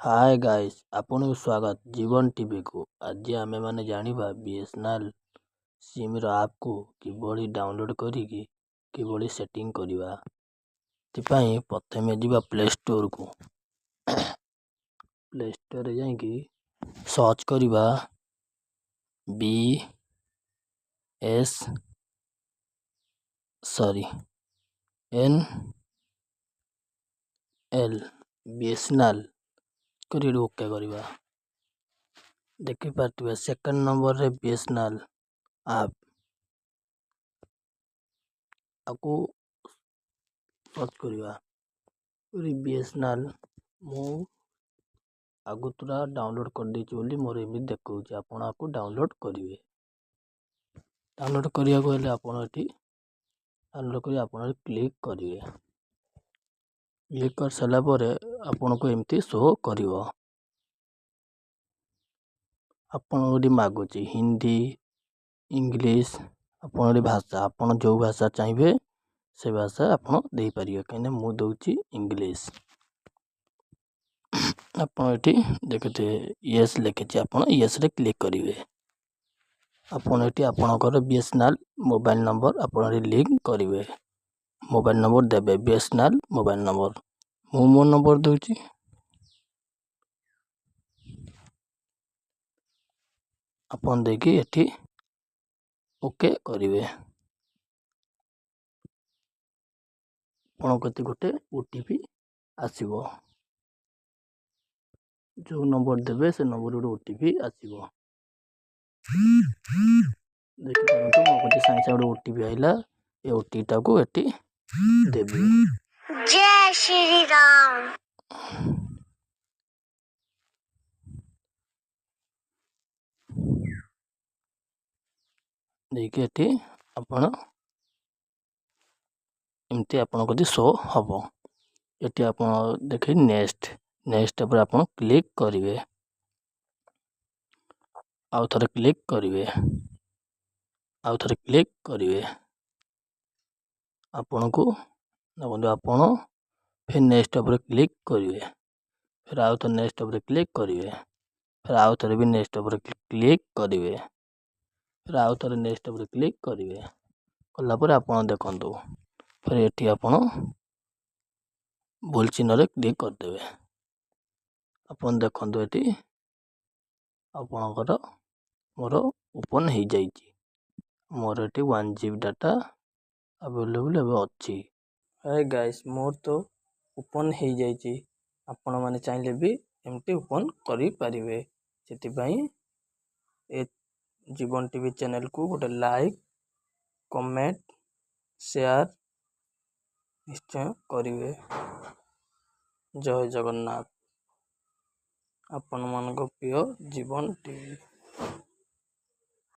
ହାଏ guys, ଆପଣଙ୍କୁ ସ୍ୱାଗତ ଜୀବନ ଟିଭିକୁ। ଆଜି ଆମେମାନେ ଜାଣିବା ବିଏସ୍ଏନ୍ଏଲ୍ ସିମ୍ର ଆପ୍କୁ କିଭଳି ଡାଉନଲୋଡ଼୍ କରିକି କିଭଳି ସେଟିଂ କରିବା। ସେଥିପାଇଁ ପ୍ରଥମେ ଯିବା ପ୍ଲେ ଷ୍ଟୋରକୁ। ପ୍ଲେ ଷ୍ଟୋରରେ ଯାଇକି ସର୍ଚ୍ଚ କରିବା ବି ଏସ୍ ସରି ଏନ୍ ଏଲ୍, ବିଏସ୍ଏନ୍ଏଲ୍ କରି ଏଠି ଓକେ କରିବା। ଦେଖିପାରୁଥିବେ, ସେକେଣ୍ଡ ନମ୍ବରରେ ବିଏସ୍ଏନ୍ଏଲ୍ ଆପ୍। ଆକୁ ସର୍ଚ୍ଚ କରିବା। ବିଏସ୍ଏନ୍ଏଲ୍ ମୁଁ ଆଗତୁରା ଡାଉନଲୋଡ଼୍ କରିଦେଇଛି ବୋଲି ମୋର ଏମିତି ଦେଖାଉଛି। ଆପଣ ଆକୁ ଡାଉନଲୋଡ଼୍ କରିବେ। ଡାଉନଲୋଡ଼୍ କରିବାକୁ ହେଲେ ଆପଣ ଏଠି ଡାଉନଲୋଡ଼୍ କରି ଆପଣ ଏଠି କ୍ଲିକ୍ କରିବେ। କ୍ଲିକ୍ କରିସାରିଲା ପରେ ଆପଣଙ୍କୁ ଏମିତି ଶୋ କରିବ। ଆପଣଙ୍କୁ ଏଠି ମାଗୁଛି ହିନ୍ଦୀ, ଇଂଲିଶ, ଆପଣ ଏଠି ଭାଷା, ଆପଣ ଯେଉଁ ଭାଷା ଚାହିଁବେ ସେ ଭାଷା ଆପଣ ଦେଇପାରିବେ। କାହିଁକିନା ମୁଁ ଦେଉଛି ଇଂଲିଶ। ଆପଣ ଏଠି ଦେଖୁଥିବେ ୟେସ୍ ଲେଖିଛି, ଆପଣ ୟେସ୍ରେ କ୍ଲିକ୍ କରିବେ। ଆପଣ ଏଠି ଆପଣଙ୍କର ବିଏସ୍ଏନ୍ଏଲ୍ ମୋବାଇଲ୍ ନମ୍ବର ଆପଣ ଏଠି ଲିଙ୍କ୍ କରିବେ। ମୋବାଇଲ୍ ନମ୍ବର ଦେବେ, ବିଏସ୍ଏନ୍ଏଲ୍ ମୋବାଇଲ୍ ନମ୍ବର। ମୁଁ ମୋ ନମ୍ବର ଦେଉଛି। ଆପଣ ଦେଇକି ଏଠି ଓକେ କରିବେ। ଆପଣଙ୍କ କତି ଗୋଟେ ଓଟିପି ଆସିବ। ଯେଉଁ ନମ୍ବର ଦେବେ ସେ ନମ୍ବର ଗୋଟେ ଓଟିପି ଆସିବ। ଦେଖିପାରନ୍ତୁ, ମୋ କତି ସାଙ୍ଗେ ସାଙ୍ଗେ ଗୋଟେ ଓଟିପି ଆସିଲା। ଏ ଓଟିପିଟାକୁ ଏଠି ଦେବି। ଜୟ ଶ୍ରୀରାମ। ଦେଇକି ଏଠି ଆପଣ ଏମିତି ଆପଣଙ୍କ କତି ଶୋ ହେବ। ଏଠି ଆପଣ ଦେଖି ନେକ୍ସଟ ଉପରେ ଆପଣ କ୍ଲିକ୍ କରିବେ। ଆଉ ଥରେ କ୍ଲିକ୍ କରିବେ, ଆଉ ଥରେ କ୍ଲିକ୍ କରିବେ। ଆପଣଙ୍କୁ ଦେଖନ୍ତୁ, ଆପଣ ଫେର୍ ନେକ୍ସଟ ଉପରେ କ୍ଲିକ୍ କରିବେ, ଫେର୍ ଆଉ ଥରେ ନେକ୍ସଟ ଉପରେ କ୍ଲିକ୍ କରିବେ, ଫେର୍ ଆଉ ଥରେ ବି ନେକ୍ସଟ ଉପରେ କ୍ଲିକ୍ କରିବେ, ଫେର୍ ଆଉ ଥରେ ନେକ୍ସଟ ଉପରେ କ୍ଲିକ୍ କରିବେ। କଲା ପରେ ଆପଣ ଦେଖନ୍ତୁ, ଫେର୍ ଏଠି ଆପଣ ଭୁଲ ଚିହ୍ନରେ କ୍ଲିକ୍ କରିଦେବେ। ଆପଣ ଦେଖନ୍ତୁ, ଏଠି ଆପଣଙ୍କର ମୋର ଓପନ୍ ହେଇଯାଇଛି। ମୋର ଏଠି 1 ଜିବି ଡାଟା ଆଭେଲେବୁଲ୍ ଏବେ ଅଛି। ହାଏ ଗାଇସ୍, ମୋର ତ ଓପନ୍ ହେଇଯାଇଛି। ଆପଣମାନେ ଚାହିଁଲେ ବି ଏମିତି ଓପନ୍ କରିପାରିବେ। ସେଥିପାଇଁ ଏ ଜୀବନ ଟିଭି ଚ୍ୟାନେଲକୁ ଗୋଟେ ଲାଇକ୍, କମେଣ୍ଟ, ସେୟାର ନିଶ୍ଚୟ କରିବେ। ଜୟ ଜଗନ୍ନାଥ। ଆପଣମାନଙ୍କ ପ୍ରିୟ ଜୀବନ ଟିଭି।